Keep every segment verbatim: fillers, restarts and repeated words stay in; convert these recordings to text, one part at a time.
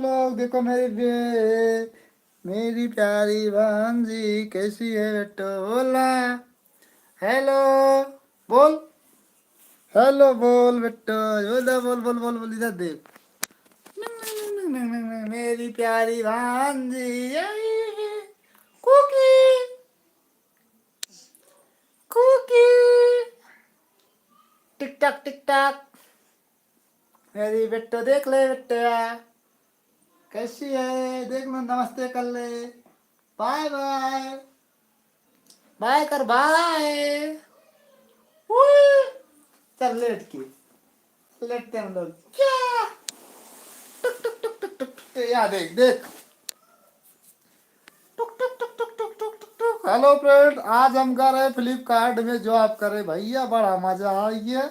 लोग, देखो मेरी बे-, मेरी प्यारी भांजी कैसी है बेटो, बोला हेलो, बोल हेलो, बोल बेटो, बोल, बोल, बोल, बोल, बोल, इधर देख। मेरी प्यारी भांजी आई है। कुकी, कुकी, टिक टक, टिक टक। मेरी बेटो देख ले बेटा, कैसी है, देख लो, नमस्ते कर ले, बाय बाय, बाय कर, बाय। उई, चल लेट के, लेटते हैं हम लोग। क्या? टुक, टुक, टुक, टुक, टुक, टुक, टुक, या देख, देख। टुक, टुक, टुक, टुक, टुक, टुक, टुक, टुक। Hello friend, आज हम कर रहे Flipkart में job कर रहे भैया, बड़ा मजा आई है।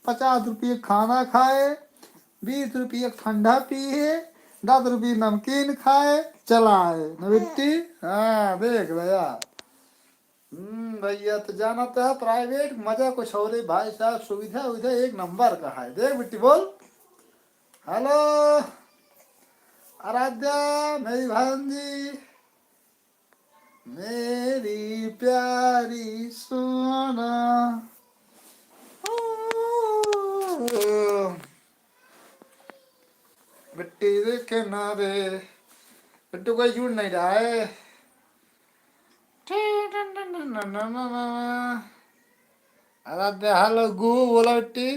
पचास रुपये खाना खाए, बीस रुपये ठंडा पिए, दस रुपये नमकीन खाए, चला आए न बिट्टी। हाँ, देख भैया। हम्म, भैया, तो जाना तो है private, मजा कुछ और है भाई साहब, सुविधा उविधा एक नंबर का है। देख बिट्टी, बोल हेलो आराध्या, मेरी भांजी, मेरी प्यारी सोना। ओ, बिट्टी देखे ना रे, बिट्टू कोई जुड़ नहीं रहा है। आराध्या, हेलो गू, बोला बिट्टी।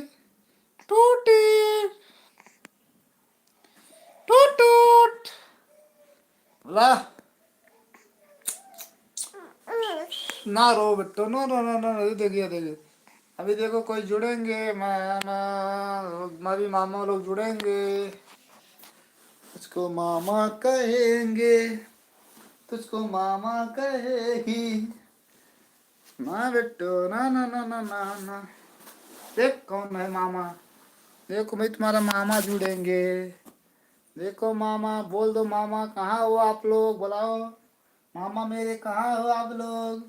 टूटी, टूट टूट। बोला। ना रो बेटो, no, no, no, no, no, ये देखिए, देखिए। अभी देखो कोई जुड़ेंगे, मामा, हमारी मामा लोग जुड़ेंगे। तुझको मामा कहेंगे, तुझको मामा कहेगी। ना बेटो, ना, ना, ना। देख कौन है मामा। देखो भाई, तुम्हारा मामा जुड़ेंगे। देखो मामा, बोल दो मामा, कहाँ हो आप लोग? बुलाओ मामा मेरे, कहाँ हो आप लोग?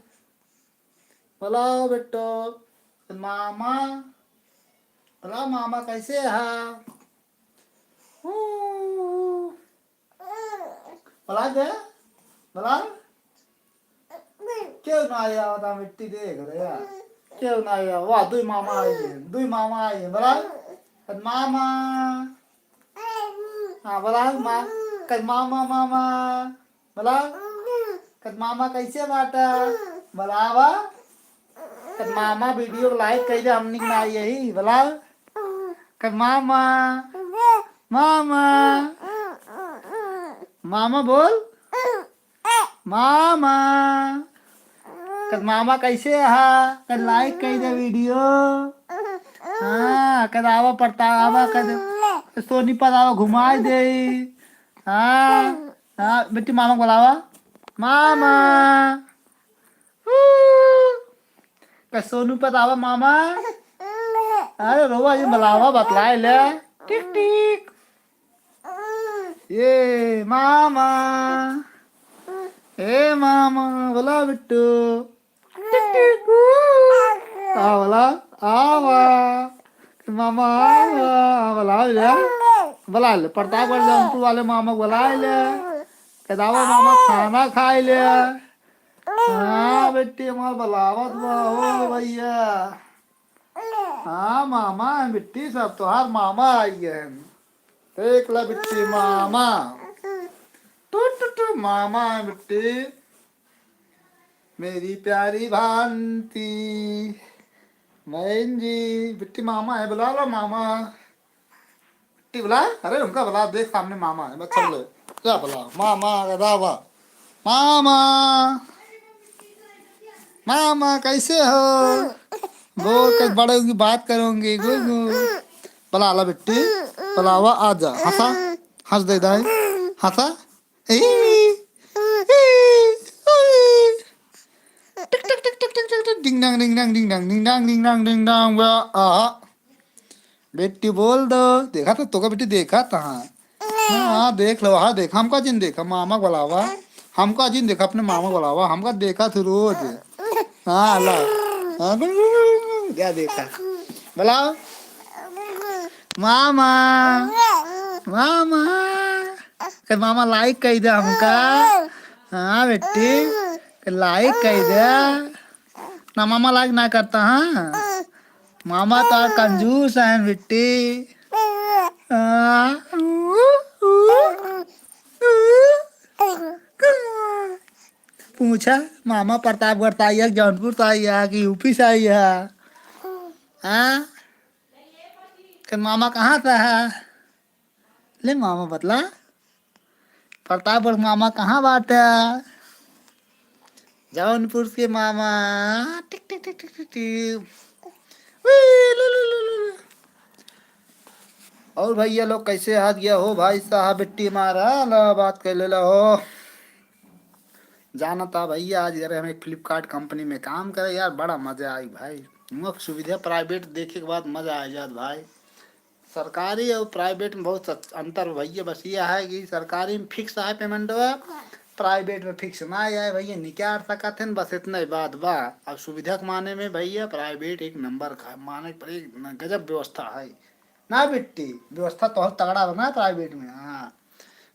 बुलाओ बेटो मामा, बुलाओ मामा, कैसे है? हूँ। बुला दे, बुला। क्यों ना आया, बता मिट्टी देख रहे यार। क्यों ना आया? वाह, दुई मामा आई है, दुई मामा आई है। बुला, कद मामा। हाँ, बुला, मा-, कद मामा, मामा। बुला, कद मामा कैसे बाटा? बुलावा। कद मामा video like कर दे, हमनी के ना यही। बुला, कद मामा, मामा, मामा बोल। मामा, कद मामा कैसे हा? कद like कई दे video। हाँ, कद आवा पड़ता, आवा कद सोनीपत आवा घुमाई दे। हाँ, हाँ, बेटी मामा को बुलावा। मामा। कद सोनीपत आवा मामा। अरे रोवा जी बुलावा, बतलाए ले। टिक टिक। ये मामा, ए मामा, बोला बिट्टू। टिक टिक। आ बोला, आवा। मामा आवा, आ बोला ले। बोला ले, प्रतापगढ़ जौनपुर वाले मामा को बुला ले। कद आवा मामा खाना खाई ले। हाँ बेटी, हमार बुलावत बा हो भैया। हाँ मामा है बिट्टी, सब तोहार मामा आई है। देख ला बिट्टी मामा। टू टू टू मामा है बिट्टी। मेरी प्यारी भांती। बहन जी, बिट्टी मामा है, बुला लो मामा। बिट्टी बुला, अरे उनका बुला, देख सामने मामा है, बच्चा बोले, क्या बुला, मामा का दावा, मामा, मामा कैसे हो? वो कब बड़े होंगे बात करोगे, गुगु। बुला ला बिट्टी, बुलावा, आ जा, हंसा, हंस दे दाई, हंसा, ए, ए, ए। टिक, टिक, टिक, टिक, टिक, टिक, टिक, डिंग डांग, डिंग डांग, डिंग डांग, डिंग डांग, डिंग डांग, डिंग डांग, वाह, आहा। बेटी बोल दो, देखा तो, तोका बेटी देखा था। हाँ, हाँ, देख लो, हाँ, देख, हमका जिन देखा, मामा को बुलावा, हमका जिन देखा, अपने मामा को बुलावा, हमका देखा तू रोज। हाँ, ला, हाँ, क्या देखा? बुलाओ। मामा, मामा, कहे, "मामा, like कइ दे हमका।" हाँ बेटी, कहे, "Like कइ दे।" ना मामा like ना करता, हाँ। मामा तो कंजूस है बेटी। हाँ। पूछा, मामा प्रतापगढ़ से आई है, जौनपुर से आई है कि यूपी से आई है? हाँ? कि मामा कहाँ से है? ले मामा बतला, प्रतापगढ़ मामा कहाँ बाटे? जौनपुर के मामा। टिक, टिक, टिक, टिक, टिक, टिक। वी, लु, लु, लु, लु, लु। और भैया लोग कैसे हाथ गया हो भाई साहब, बिट्टी मारा ला, बात कर लेला हो। जानता भैया, आज यार हम एक Flipkart कंपनी में काम करे यार, बड़ा मजा आई भाई। मुफ्त सुविधा private देखे के बाद मजा आ जात भाई। सरकारी और private में बहुत सच-, अंतर भैया, बस यह है कि सरकारी में fix है पेमेंटवा, private में fix ना आए भैया, निकाल सकत हैं, बस इतना ही बात बा। अब सुविधा के माने में भैया private एक नंबर का, माने पर एक न-, गजब व्यवस्था है ना बिट्टी, व्यवस्था तो बहुत तगड़ा बना private में। हाँ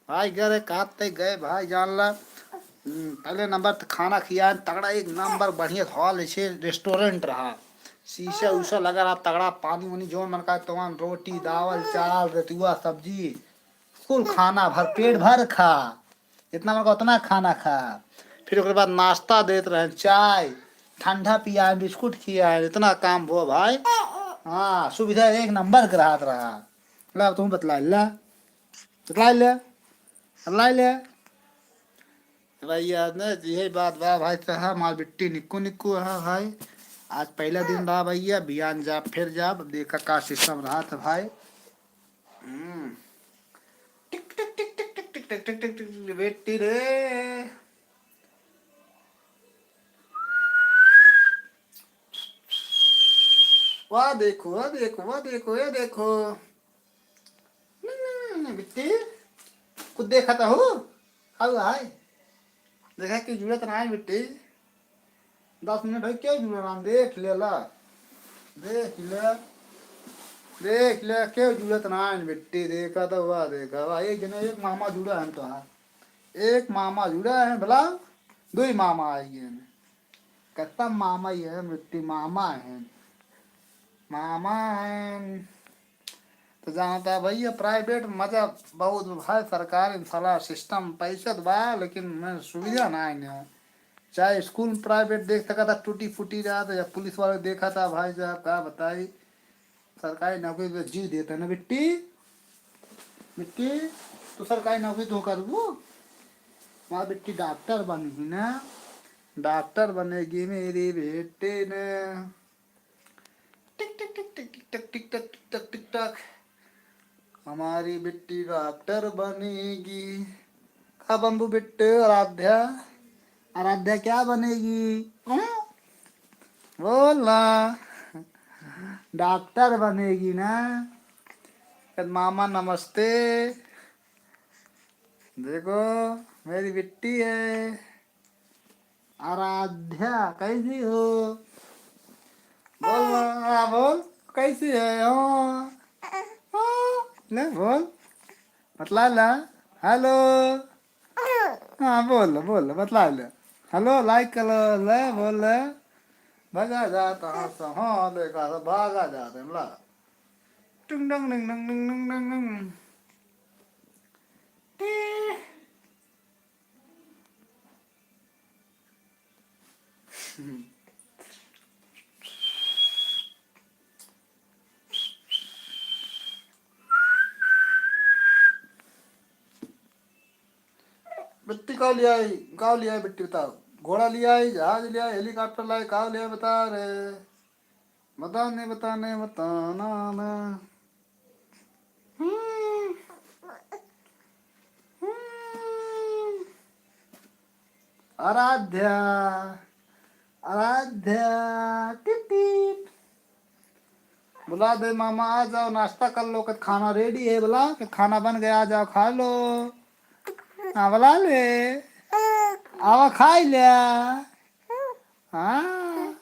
भाई, गए कात ते गए भाई, जान ला, हम्म, पहले नंबर तो खाना खिया तगड़ा, एक नंबर बढ़िया हॉल, ऐसे रेस्टोरेंट रहा, शीशा उशा लगा रहा तगड़ा, पानी वानी जौन मन का तौन, रोटी दावल चावल रतुआ सब्जी, कुल खाना भर पेट भर खा, जितना मन का उतना खाना खा। फिर ओकरे बाद नाश्ता देत रहे, चाय ठंडा पियाए, बिस्कुट खियाए, इतना काम हुआ भाई। हाँ, सुविधा एक नंबर के रहत रहा। ला तुम बतला ला, बतला ले, बतला ले। भैया ने यही बात बा भाई साहब, हमार बिट्टी निक्कू निक्कू है भाई। आज पहला दिन रहा भैया, बिहान जाब फिर जाब, अब देखा का सिस्टम रहा था भाई। हम्म। टिक टिक टिक टिक टिक टिक टिक टिक टिक टिक, बेटी रे। वाह देखो, वाह देखो, वाह देखो, ये देखो। नहीं, नहीं, नहीं, नहीं, बिट्टी, कुछ देखा तो हो? खाऊ आए। देखा कि जुड़त ना है बिट्टी। दस मिनट है, क्यों जुड़ा ना? देख ले ला। देख ले। देख ले, क्यों जुड़त ना है बिट्टी? देखा तो हुआ, देखा हुआ। एक जने एक मामा जुड़ा है तो हाँ। एक मामा जुड़ा है, भला दो ही मामा आई हैं। कहता मामा ही है, बिट्टी मामा है। मामा है। तो जानता भैया, private मजा बहुत है, सरकार इंशाल्लाह सिस्टम पैसा तो बा, लेकिन मैं सुविधा ना है। चाहे स्कूल private देख सका था, टूटी फूटी रहा था, या पुलिस वाले देखा था, भाई साहब, का बताई, सरकारी नौकरी तो जी देता ना बिट्टी। बिट्टी, तो सरकारी नौकरी तो करबू? हमारी बिट्टी डॉक्टर बनेगी ना, डॉक्टर बनेगी मेरी बेटी ने। टिक टिक टिक टिक टिक टक टिक टक टिक टक टिक टक। हमारी बिट्टी डॉक्टर बनेगी। का बनबू बिट्टू? आराध्या, आराध्या क्या बनेगी? हम्म? बोल ना। डॉक्टर बनेगी ना। कद मामा नमस्ते। देखो, मेरी बिट्टी है। आराध्या, कैसी हो? बोल ना, हाँ, बोल, कैसी है? हाँ, हाँ, ले, बोल, बतला ला, हेलो। हाँ, बोल, बोल, बतला ले। हेलो, like कर लो, ले, बोल ले। भगा जाता हूँ, हाँ, देखा, सब भागा जाते हैं, ला। टुंग डंग डंग डंग डंग डंग डंग डंग। टी। बिट्टी का ले आई, का ले आई बिट्टी बताओ? घोड़ा ले आई, जहाज ले आई, हेलीकॉप्टर लाई, का ले आई बता रे? बता नहीं, बता नहीं, बताना ना। हम्म। हम्म। आराध्या, आराध्या, टिप टिप। बुला दे मामा, आ जाओ, नाश्ता कर लो, कि खाना ready है, बुला, कि खाना बन गया, आ जाओ, खा लो। हाँ, बुला ले। आवा, खाई ले। हाँ।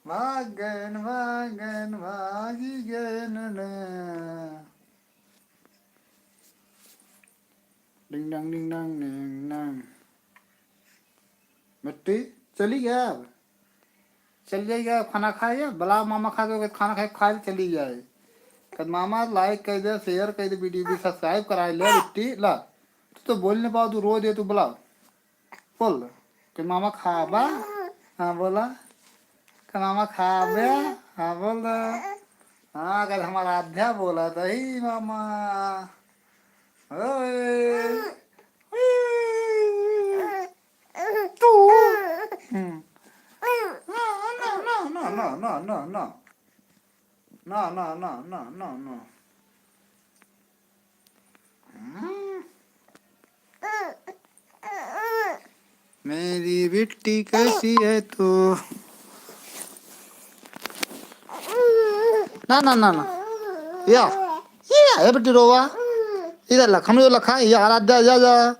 भागन, भागन, भागी गए न। डिंग डंग, डिंग डंग, डिंग डंग। बिट्टी, चली गया अब। चल जाइए, खाना खाइए, बुलाओ मामा खा के, खाना खाए, खा के चली जाए। कद मामा like कर दे, share कर दे, video भी subscribe करा ले, बिट्टी, ला। तू तो बोल नहीं पाओ, तू रो दे, तू बुलाओ। बोल, कि मामा खाबा? हाँ, बोला। कि मामा खाबे? हाँ, बोल दो। हाँ, अगर हमारा आध्या बोला तो ही मामा। ओए। तू। हम्म। ना, ना, ना, ना। ना, ना, ना, ना, ना, ना। हम्म। मेरी बिट्टी कैसी है तू? ना, ना, ना, ना। या, या, ए बिट्टी रोवा। इधर लखा, हम लोग लखा, ये आराध्या, जा, जा।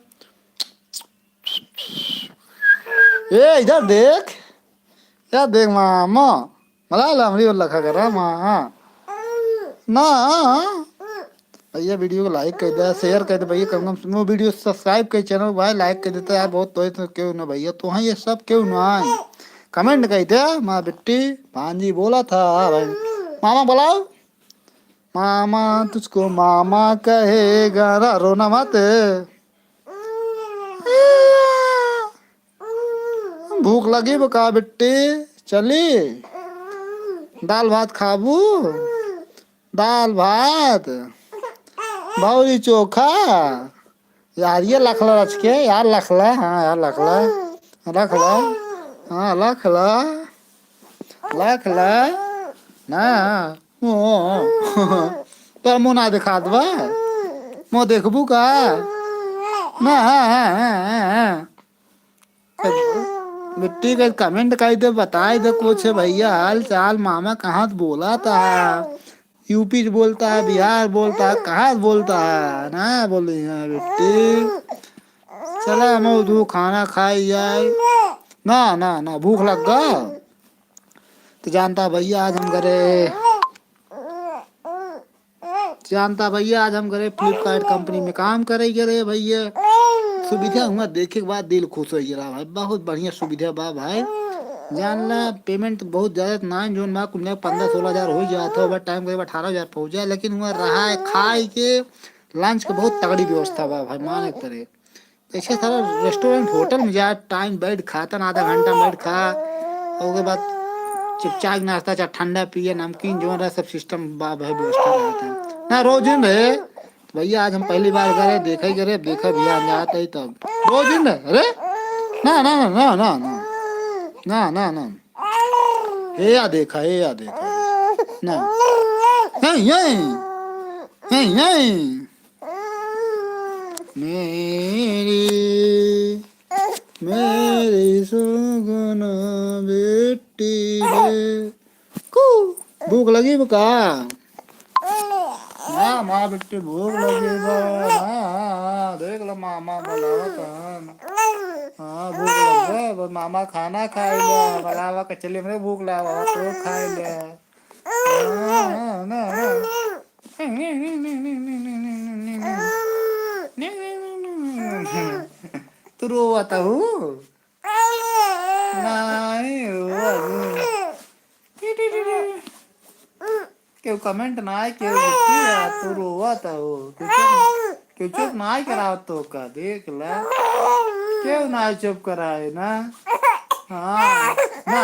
ए, इधर देख। या देख मामा। मला ला हमरी ओर लखा करा, माँ। ना। भैया video को like कर दे, share कर दे भैया, कम से कम वो video subscribe कर channel भाई, like कर देते यार, बहुत तो, तो क्यों ना भैया, तो हाँ ये सब क्यों ना आए, comment कर दे, माँ बिट्टी, पांजी बोला था भाई, मामा बुलाओ, मामा तुझको मामा कहेगा ना, रोना मत। भूख लगी बा का बिट्टी? चली? दाल भात खाबू? दाल भात? भौरी चोखा? यार, ये लखला रच के, यार, लखला, हाँ, यार, लखला। लखला। हाँ, लखला। लखला। ना। ओ। तोर मुँह ना दिखात बा? मुँह देखबू का? ना, हाँ, हाँ, हाँ, हाँ, हाँ। बिट्टी के comment कइ दे, बताइ दे कुछ भैया, हाल चाल, मामा कहाँ से बोला था, यूपी से बोलता है, बिहार बोलता है, कहाँ से बोलता है, ना बोली है बिट्टी। चला हम दू खाना खाई जाए। ना, ना, ना, भूख लग गा। तो जानता भैया, आज हम घरे जानता भैया, आज हम घरे Flipkart company में काम करे गए भैया। सुविधा हुआ देखे के बाद दिल खुश होइ गया भाई, बहुत बढ़िया सुविधा बा भाई। जान ला, payment बहुत ज्यादा ना, जोन बा कुल पंद्रह सोलह हजार होइ जात है, overtime करे अठारह हजार पहुँच जाए, लेकिन हुआ रहा है खाए के, lunch के बहुत तगड़ी व्यवस्था बा भाई, माने के पड़े। जैसे सारा restaurant होटल में जा, time बैठ खा, तन आधा घंटा बैठ खा, और ओके बाद चाय नाश्ता, चाहे ठंडा पिए, नमकीन, जो रहा, सब system बा भाई, व्यवस्था रहता है ना। रोज दिन रहे तो भैया, आज हम पहली बार करे, देखा ही करे, देखा भैया, हम जाते ही तब रोज दिन रहे। अरे ना, ना, ना, ना, ना, ना, ना, ना, ना। ए या देखा, ए या देखा, ना। नहीं, नहीं, नहीं, नहीं। मेरी, मेरी सुगना बेटी रे। कू, भूख लगी बा का? हाँ, माँ बेटी भूख लगी बा। हाँ, हाँ, हाँ, देख लो, मामा बुलावत हन। हाँ, भूख लग गए, बस मामा खाना खाई ले, बुलावा के चली, हमरे भूख लगा, तो खाई ले। हाँ, हाँ, ना, ना। तू रोवत हू? नाहीं रोवत हू। केहू comment नाहीं, केहू लिखी है, तू रोवत हू। केहू चुप, केहू चुप नाहीं करावत तो का, देख ला। केहू नाहीं चुप कराए ना। हाँ, ना।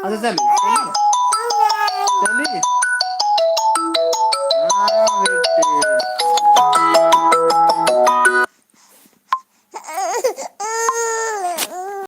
अच्छा चल।